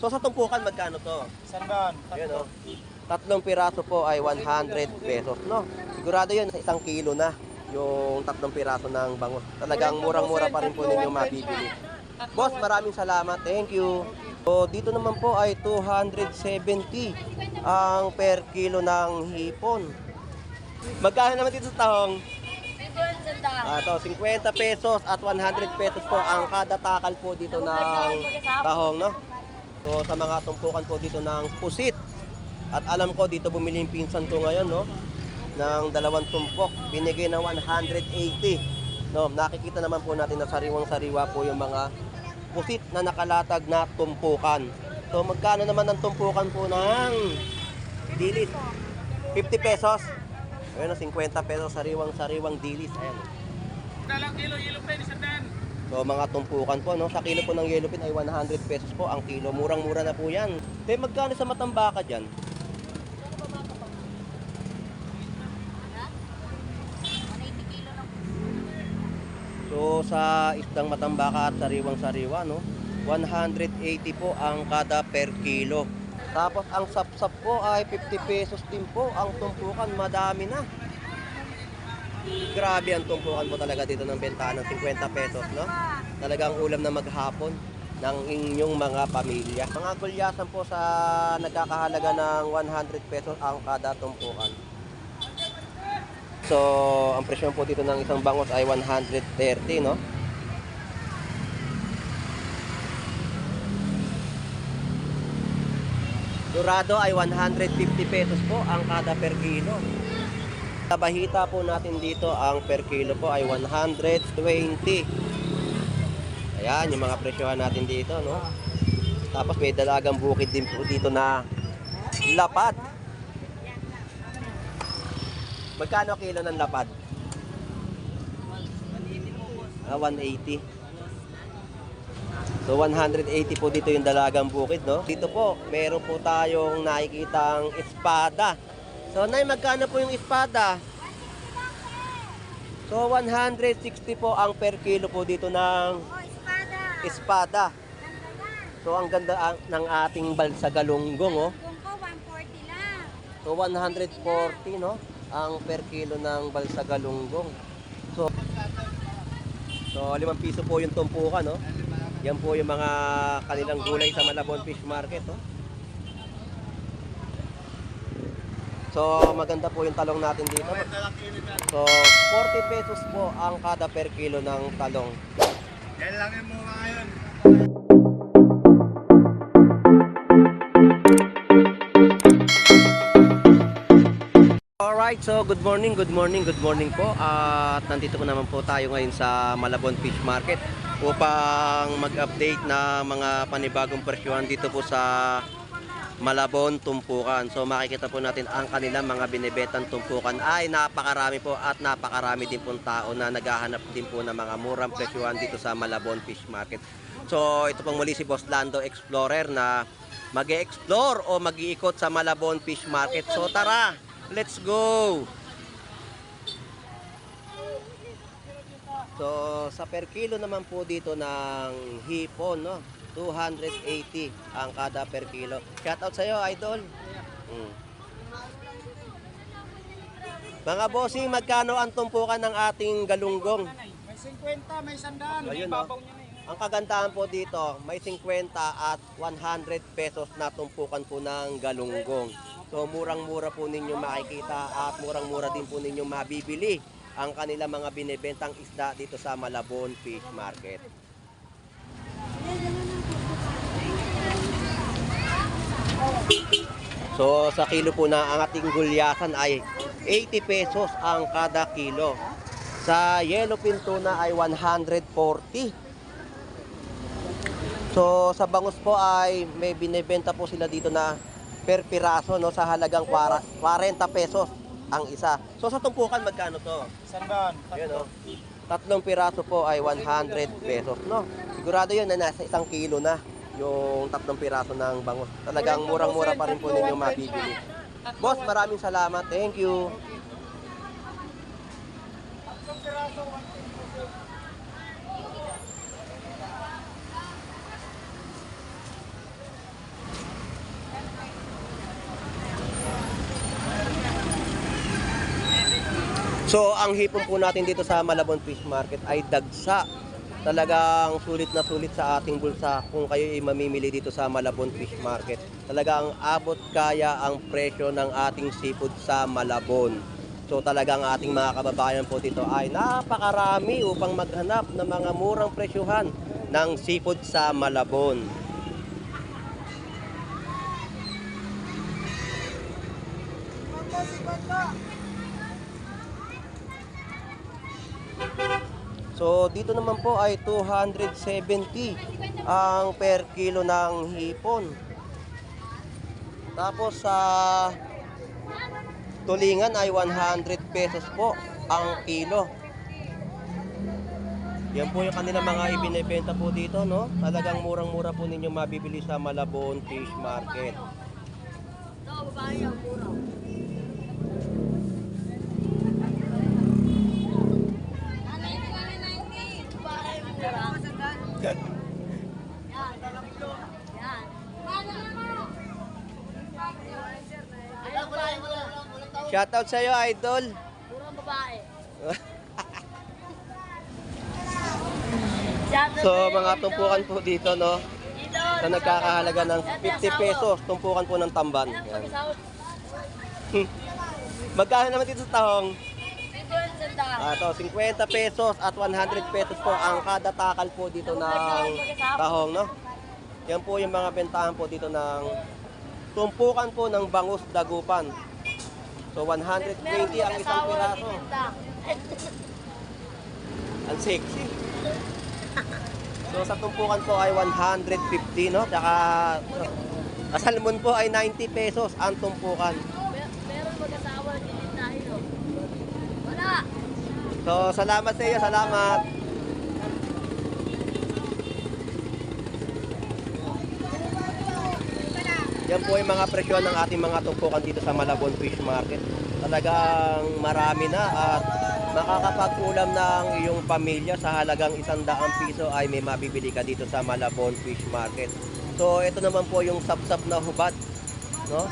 So sa tumpukan, magkano to? Sandaan. Ayun, oh. Tatlong piraso po ay 100 pesos, no? Sigurado yun, sa 1 kilo na yung tatlong piraso ng bangus. Talagang murang-mura pa rin po ninyo mabibili. Boss, maraming salamat. Thank you. So, dito naman po ay 270 ang per kilo ng hipon. Magkano naman dito sa tahong? Ito, 50 pesos at 100 pesos po ang kada takal po dito ng tahong, no? So, sa mga tumpukan po dito ng pusit. At alam ko, dito bumili yung pinsan ko ngayon, no? Ng 2 tumpok. Binigay ng 180. No, nakikita naman po natin na sariwang-sariwa po yung mga pusit na nakalatag na tumpukan. So, magkano naman ang tumpukan po ng dilis? 50 pesos. Ayun, 50 pesos sariwang-sariwang dilis. Ayan. Dalang kilo, yellow pin, sandaan. So, mga tumpukan po, no? Sa kilo po ng yellow pin ay 100 pesos po ang kilo. Murang-mura na po yan. Then, magkano sa matambaka dyan? So, sa isdang matambaka at sariwang-sariwa, no? 180 po ang kada per kilo. Tapos, ang sapsap po ay 50 pesos din po. Ang tumpukan, madami na. Grabe ang tumpukan po talaga dito ng bentahan ng 50 pesos, no? Talagang ulam na maghapon ng inyong mga pamilya. Mga gulyasan po sa nagkakahalaga ng 100 pesos ang kada tumpukan. So, ang presyo po dito ng isang bangus ay 130, no? Dorado ay 150 pesos po ang kada per kilo. Sa bahita po natin dito, ang per kilo po ay 120. Ayan, yung mga presyohan natin dito, no? Tapos may dalagang bukid din po dito na lapad. Magkano kilo ng lapad? 180. So 180 po dito yung dalagang bukid, no? Dito po, meron po tayong nakikitang espada. So Nay, magkano po yung espada? So 160 po ang per kilo po dito ng espada. So ang ganda ng ating balsagalunggong, oh. So 140, no? Ang per kilo ng balsagalunggong. So 5 piso po yung tumpukan, no? Yan po yung mga kanilang gulay sa Malabon Fish Market, no? So maganda po yung talong natin dito. So 40 pesos po ang kada per kilo ng talong. Yan lang yung mukha ngayon. Alright, so good morning po. At nandito po naman po tayo ngayon sa Malabon Fish Market upang mag-update na mga panibagong presyohan dito po sa Malabon Tumpukan. So makikita po natin ang kanilang mga binibetang tumpukan ay napakarami po at napakarami din po tao na naghahanap din po ng mga murang presyohan dito sa Malabon Fish Market. So ito pong muli si Boss Lando Explorer na mag-e-explore o mag-iikot sa Malabon Fish Market. So tara, let's go! So sa per kilo naman po dito ng hipon, no? 280 ang kada per kilo. Shout out sa iyo, idol. Mga bossing, magkano ang tumpukan ng ating galunggong? May 50, may sandaan. Ayun, no? Ang kagandahan po dito, may 50 at 100 pesos na tumpukan po ng galunggong. So murang-mura po ninyo makikita at murang-mura din po ninyo mabibili ang kanila mga binibentang isda dito sa Malabon Fish Market. So sa kilo po na ang ating gulyasan ay 80 pesos ang kada kilo. Sa yellowfin tuna ay 140. So sa bangus po ay may binebenta po sila dito na per piraso, no, sa halagang 40 pesos ang isa. So sa tumpukan, magkano to? Sandaan. Ayun, oh. Tatlong piraso po ay 100 pesos, no? Sigurado yun na nasa 1 kilo na yung tatlong piraso ng bangus. Talagang murang-mura pa rin po ninyo mabibili. Boss, maraming salamat. Thank you. So, ang hipon po natin dito sa Malabon Fish Market ay dagsa. Talagang sulit na sulit sa ating bulsa kung kayo ay mamimili dito sa Malabon Fish Market. Talagang abot kaya ang presyo ng ating seafood sa Malabon. So talagang ating mga kababayan po dito ay napakarami upang maghanap ng mga murang presyohan ng seafood sa Malabon. So dito naman po ay 270 ang per kilo ng hipon. Tapos sa tulingan ay 100 pesos po ang kilo. Yan po yung kanilang mga ibinebenta po dito, no? Talagang murang-mura po ninyo mabibili sa Malabon Fish Market. Ito, babae ang mura. Yan. Ayun, babae mo lang. Shoutout sa iyo, idol. Murang babae. So mga tumpukan po dito, no? Na nagkakahalaga ng 50 pesos, tumpukan po ng tamban. Yan. Magkano naman dito sa tahong? Ito, 50 pesos at 100 pesos po ang kada takal po dito ng tahong, no? Yan po yung mga bentahan po dito ng tumpukan po ng bangus dagupan. So 120 ang isang piraso. Ang sexy. So sa tumpukan po ay 150, no? Tsaka sa salmon po ay 90 pesos ang tumpukan. Meron mag-asawa na titindahin, no? Wala! So salamat sa iyo, salamat. Yan po yung mga presyon ng ating mga tumpukan dito sa Malabon Fish Market. Talagang marami na at makakapag-ulam ng iyong pamilya sa halagang 100 piso ay may mabibili ka dito sa Malabon Fish Market. So ito naman po yung sapsap na hubad, no?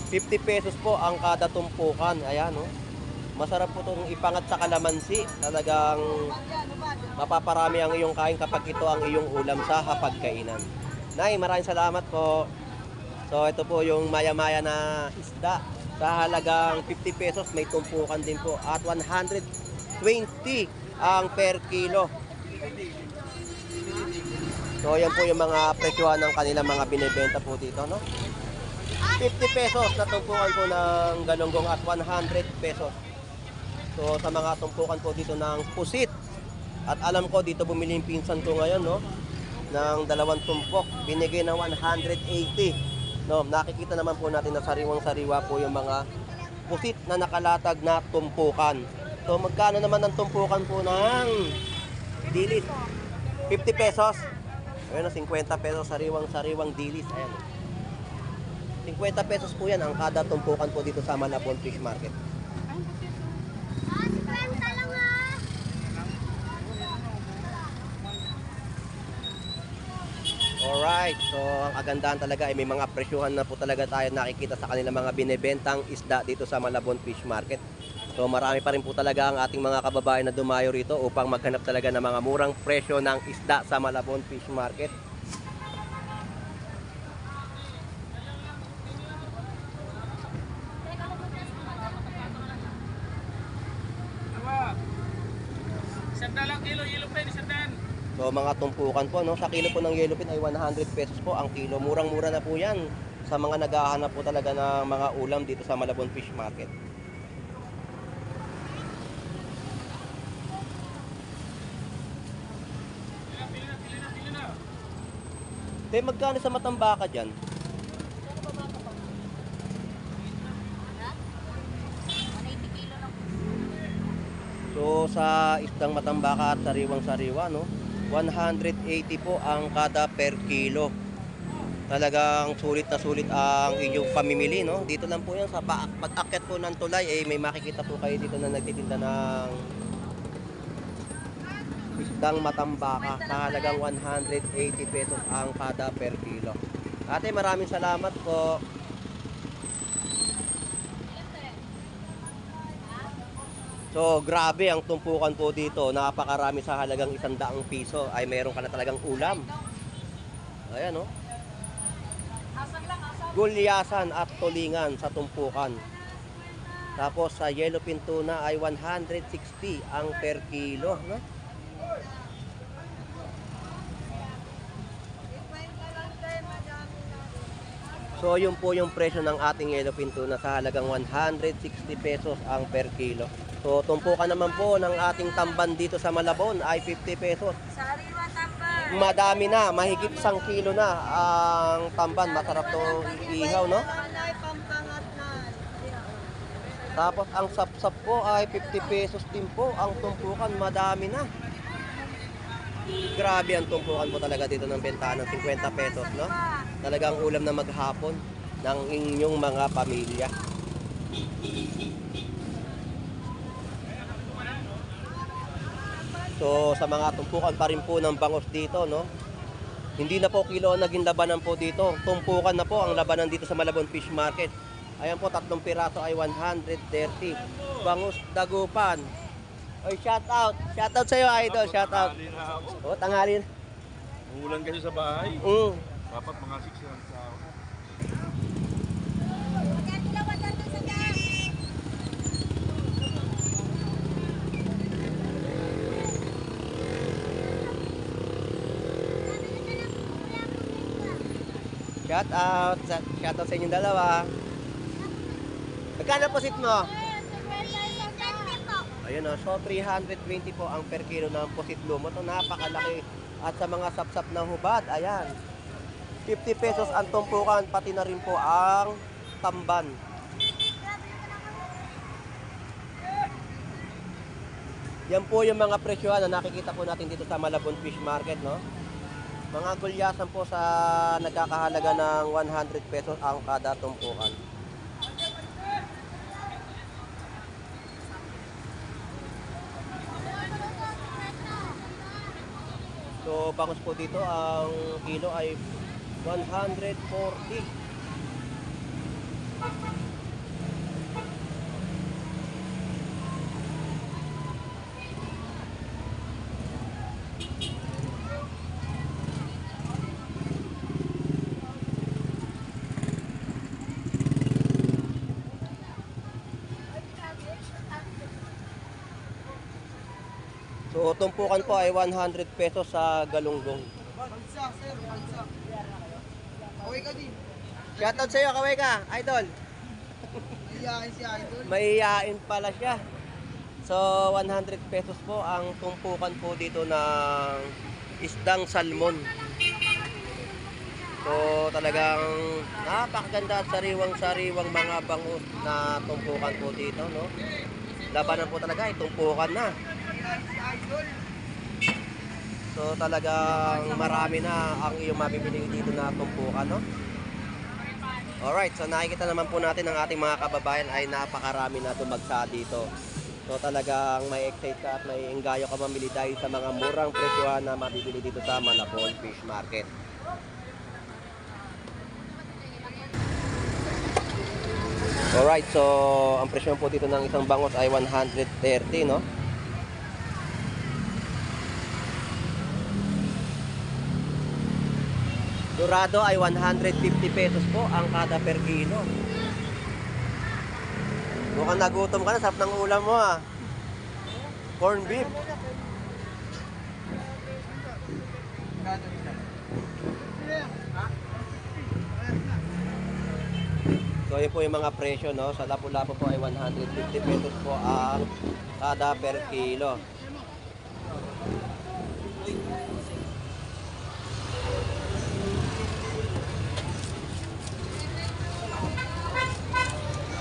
50 pesos po ang kada tumpukan. Ayan, no? Masarap po itong ipangat sa kalamansi. Talagang mapaparami ang iyong kain kapag ito ang iyong ulam sa hapagkainan. Nay, maraming salamat po. So ito po yung maya-maya na isda. Sa halagang 50 pesos may tumpukan din po. At 120 ang per kilo. So yan po yung mga presyohan ng kanilang mga binibenta po dito, no? 50 pesos na tumpukan po ng galunggong at 100 pesos. So sa mga tumpukan po dito ng pusit. At alam ko dito bumili yung pinsan ko ngayon, no? Ng 2 tumpok. Binigay ng 180. No, nakikita naman po natin na sariwang-sariwa po yung mga pusit na nakalatag na tumpukan. So magkano naman ang tumpukan po ng dilis? 50 pesos. Ayun, 50 pesos sariwang-sariwang dilis. Ayan. 50 pesos po yan ang kada tumpukan po dito sa Malabon Fish Market. Alright, so ang kagandahan talaga ay may mga presyuhan na po talaga tayo nakikita sa kanilang mga binebentang isda dito sa Malabon Fish Market. So marami pa rin po talaga ang ating mga kababayan na dumayo rito upang maghanap talaga ng mga murang presyo ng isda sa Malabon Fish Market. Sandalang kilo, yellow pen, sandan. So mga tumpukan po, no? Sa kilo po ng yellowfin ay 100 pesos po ang kilo. Murang-mura na po yan sa mga naghahanap po talaga ng mga ulam dito sa Malabon Fish Market. Pili na. Te, magkano sa matambaka dyan? So sa isdang matambaka at sariwang-sariwa, no? 180 po ang kada per kilo. Talagang sulit na sulit ang inyong pamimili, no? Dito lang po yan sa pag-akyat po ng tulay, eh may makikita po kayo dito na nagtitinda ng isdang matambaka sa halagang 180 pesos ang kada per kilo. Ate, maraming salamat po. So, grabe ang tumpukan po dito. Napakarami sa halagang 100 piso. Ay, meron ka na talagang ulam. Ayan, oh. Gulyasan at tulingan sa tumpukan. Tapos, sa yellowfin tuna ay 160 ang per kilo, no? So, yun po yung presyo ng ating yellowfin tuna sa halagang 160 pesos ang per kilo. So, tumpukan naman po ng ating tamban dito sa Malabon ay 50 pesos. Sariwa tamban. Madami na, mahigit 1 kilo na ang tamban. Masarap to ihaw, no? Tapos, ang sapsap po ay 50 pesos din po. Ang tumpukan, madami na. Grabe ang tumpukan po talaga dito ng bentahan ng 50 pesos, no? Talagang ulam na maghapon ng inyong mga pamilya. So, sa mga tumpukan pa rin po ng bangos dito, no? Hindi na po kilo ang naging labanan po dito. Tumpukan na po ang labanan dito sa Malabon Fish Market. Ayan po, 3 piraso ay 130. Bangus dagupan. Oy, shout out. Shout out sa'yo, idol. Shout out. O, tanghali na. Umulan kasi sa bahay. Dapat mga 6 lang sa Shout out. Shout out sa inyong dalawa. Magkano po sit mo? Ayun o. So, 320 po ang per kilo ng pusit lumot. Ito, napakalaki. At sa mga sapsap na hubad, ayan. 50 pesos ang tumpukan, pati na rin po ang tamban. Yan po yung mga presyohan na nakikita po natin dito sa Malabon Fish Market, no? Mga gulyasan po sa nagkakahalaga ng 100 pesos ang kada tumpukan. So, bangus po dito, ang kilo ay 140. So, tumpukan po ay 100 pesos sa galunggong. Balsa, sir, balsa. Kaway ka din. Shoutout sa'yo, kaway ka, idol. Iyakin si Idol. Mahihain pala siya. So, 100 pesos po ang tumpukan po dito ng isdang salmon. So, talagang napakaganda at sariwang-sariwang mga bangus na tumpukan po dito, no? Labanan po talaga, tumpukan na. Iyakin si Idol. So, talagang marami na ang iyong mabibili dito na tumpukan, no? Alright, so nakikita naman po natin ang ating mga kababayan ay napakarami na dumagsa dito. So talagang may excite ka at may enggayo ka mamili dahil sa mga murang presyohan na mabibili dito sa Malabon Fish Market. Alright, so ang presyo po dito ng isang bangus ay 130, no? Dorado ay 150 pesos po ang kada per kilo. Mukhang nagutom ka na, sarap ng ulam mo ah. Corn beef. So yun po yung mga presyo, no? Sa Lapu-Lapu po ay 150 pesos po ang kada per kilo.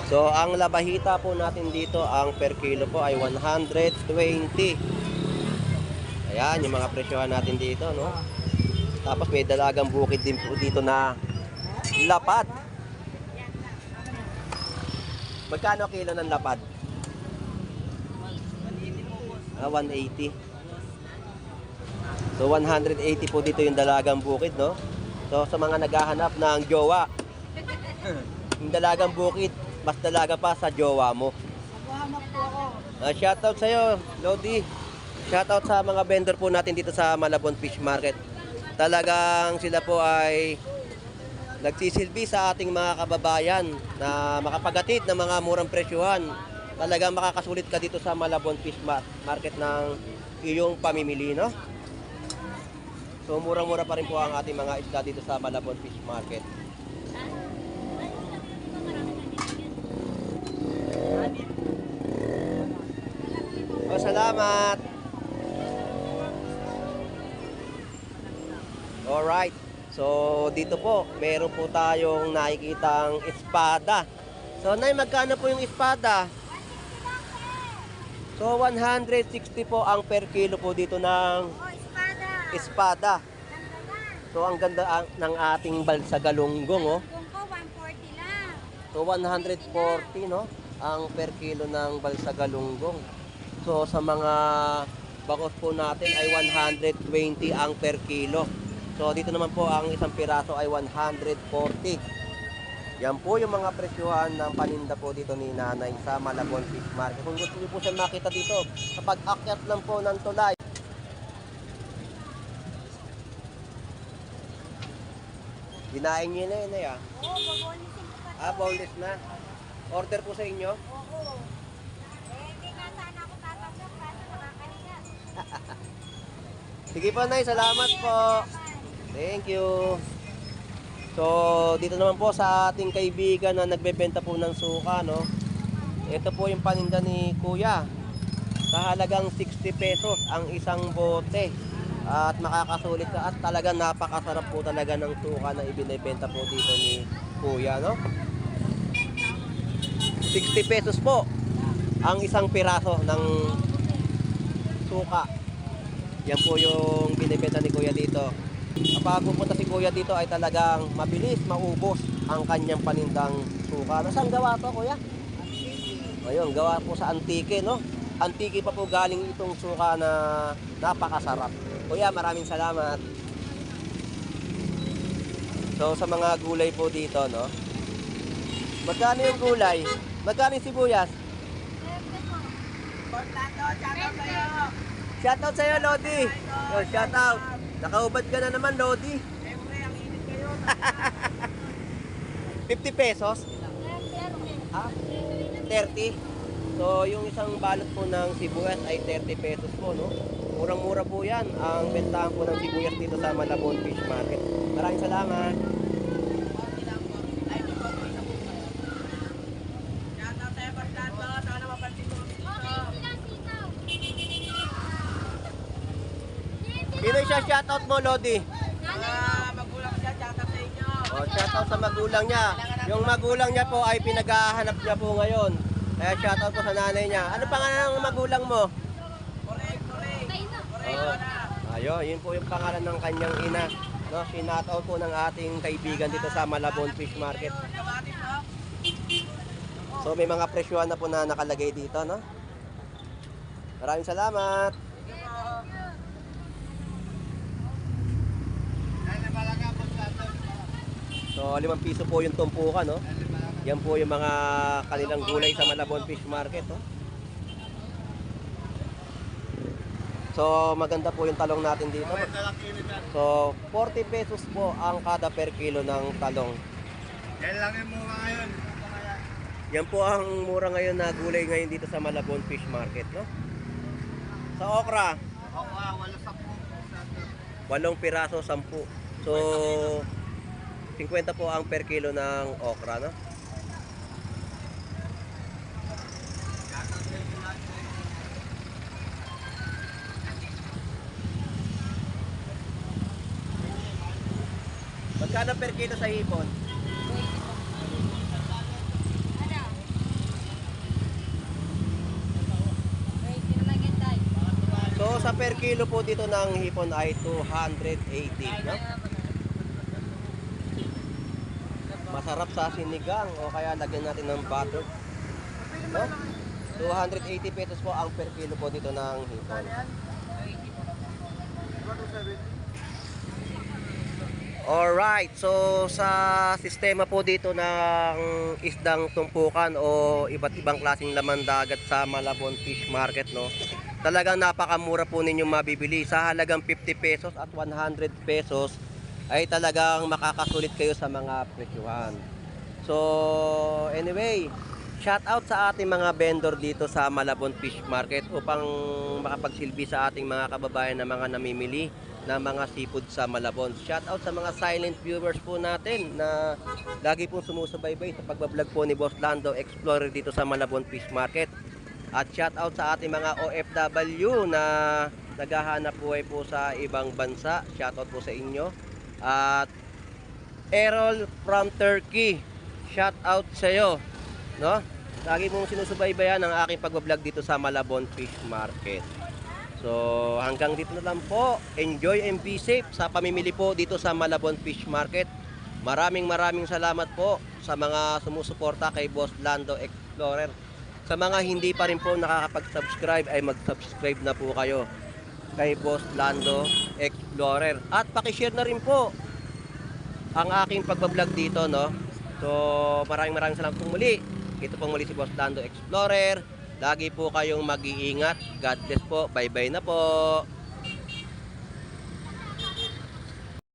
So, ang labahita po natin dito, ang per kilo po ay 120. Ayan, yung mga presyohan natin dito, no? Tapos may dalagang bukid din po dito na lapad. Magkano kilo ng lapad? 180. So, 180 po dito yung dalagang bukid, no? So, sa mga naghahanap ng jowa, yung dalagang bukid, mas dalaga pa sa jowa mo. Naghahanap po ako. Shoutout sa'yo, Lodi. Shoutout sa mga vendor po natin dito sa Malabon Fish Market. Talagang sila po ay nagsisilbi sa ating mga kababayan na makapagatid ng mga murang presyuhan. Talagang makakasulit ka dito sa Malabon Fish Market ng iyong pamimili, no? So murang-mura pa rin po ang ating mga isda dito sa Malabon Fish Market. Oh, salamat. Alright. So, dito po, meron po tayong nakikitang espada. So, Nay, magkano po yung espada? So, 160 po ang per kilo po dito ng espada. So, ang ganda ng ating balsagalunggong, oh. Kung ko, 140 lang. So, 140, no? Ang per kilo ng balsagalunggong. So, sa mga bangos po natin ay 120 ang per kilo. So, dito naman po ang isang piraso ay 140. Yan po yung mga presyuhan ng paninda po dito ni Nanay sa Malabon Fish Market. Kung gusto niyo po siya makita dito, kapag akyat lang po ng tulay. Dinaing niyo na yun, ah. Oo, babolisin ko pa. Boneless na. Order po sa inyo. Oo. Hindi nga sana ako tatanggap kasi nakakahiya. Sige po, Nay. Salamat po. Thank you. So, dito naman po sa ating kaibigan na nagbebenta po ng suka, no? Ito po yung paninda ni Kuya. Sa halagang 60 pesos ang isang bote. At makakasulit ka at talagang napakasarap po talaga ng suka na ibinebenta po dito ni Kuya, no? 60 pesos po ang isang piraso ng suka. Yan po yung binibenta ni Kuya dito. Kapag pupunta si Kuya dito ay talagang mabilis maubos ang kanyang panindang suka. Nasaan gawa to, Kuya? Ayun, gawa po sa Antique, no? Antique pa po galing itong suka na napakasarap. Kuya, maraming salamat. So, sa mga gulay po dito, no? Magkano yung gulay? Magkano yung sibuyas? Shoutout sa'yo, Lodi. Yo, shoutout. Nakaubad ka na naman, Lodi. 50 pesos? Ah, 30. So, yung isang balot po ng sibuyas ay 30 pesos po, no? Murang-mura po yan ang bentahan po ng sibuyas dito sa Malabon Fish Market. Maraming salamat. Sino siya shoutout mo, Lodi? Magulang siya, tsaka sa inyo. Oh, shoutout sa magulang niya. Yung magulang niya po ay pinaghahanap niya po ngayon. Kaya shoutout po sa nanay niya. Ano pangalan ng magulang mo? Correct. Oh, ayun, yun po yung pangalan ng kanyang ina. No, sinataw po ng ating kaibigan dito sa Malabon Fish Market. So may mga presyuhan na po na nakalagay dito, no? Maraming salamat. So 5 piso po yung tumpukan, no? Yan po yung mga kanilang gulay sa Malabon Fish Market, no? So maganda po yung talong natin dito. So 40 pesos po ang kada per kilo ng talong. Yan lang yung mura ngayon. Yan po ang mura ngayon na gulay ngayon dito sa Malabon Fish Market, no? Sa okra, Wala sa 8 piraso, 10. So 50 po ang per kilo ng okra, no? Magkano per kilo sa hipon? So sa per kilo po dito ng hipon ay 280, no? Masarap sa sinigang o kaya lagyan natin ng butter, no? 280 pesos po ang per kilo po dito ng hipon. Alright, so sa sistema po dito ng isdang tumpukan o iba't ibang klaseng laman dagat sa Malabon Fish Market, no, talagang napakamura po ninyong mabibili. Sa halagang 50 pesos at 100 pesos ay talagang makakasulit kayo sa mga presyuhan. So anyway, shout out sa ating mga vendor dito sa Malabon Fish Market upang makapagsilbi sa ating mga kababayan na mga namimili na mga seafood sa Malabon. Shout out sa mga silent viewers po natin na lagi pong sumusubaybay sa pagbablog po ni Boss Lando Explorer dito sa Malabon Fish Market. At shout out sa ating mga OFW na naghahanap buhay po sa ibang bansa. Shout out po sa inyo. At Errol from Turkey, shout out sa iyo, no? Lagi mong sinusubaybayan ang aking pagbablog dito sa Malabon Fish Market. So hanggang dito na lang po. Enjoy and be safe sa pamimili po dito sa Malabon Fish Market. Maraming salamat po sa mga sumusuporta kay Boss Lando Explorer. Sa mga hindi pa rin po nakakapag-subscribe ay mag-subscribe na po kayo kay Boss Lando Explorer. At paki-share na rin po ang aking pagbablog dito, no? So maraming salamat po muli. Ito po muli si Boss Lando Explorer. Lagi po kayong mag-iingat. God bless po. Bye-bye na po.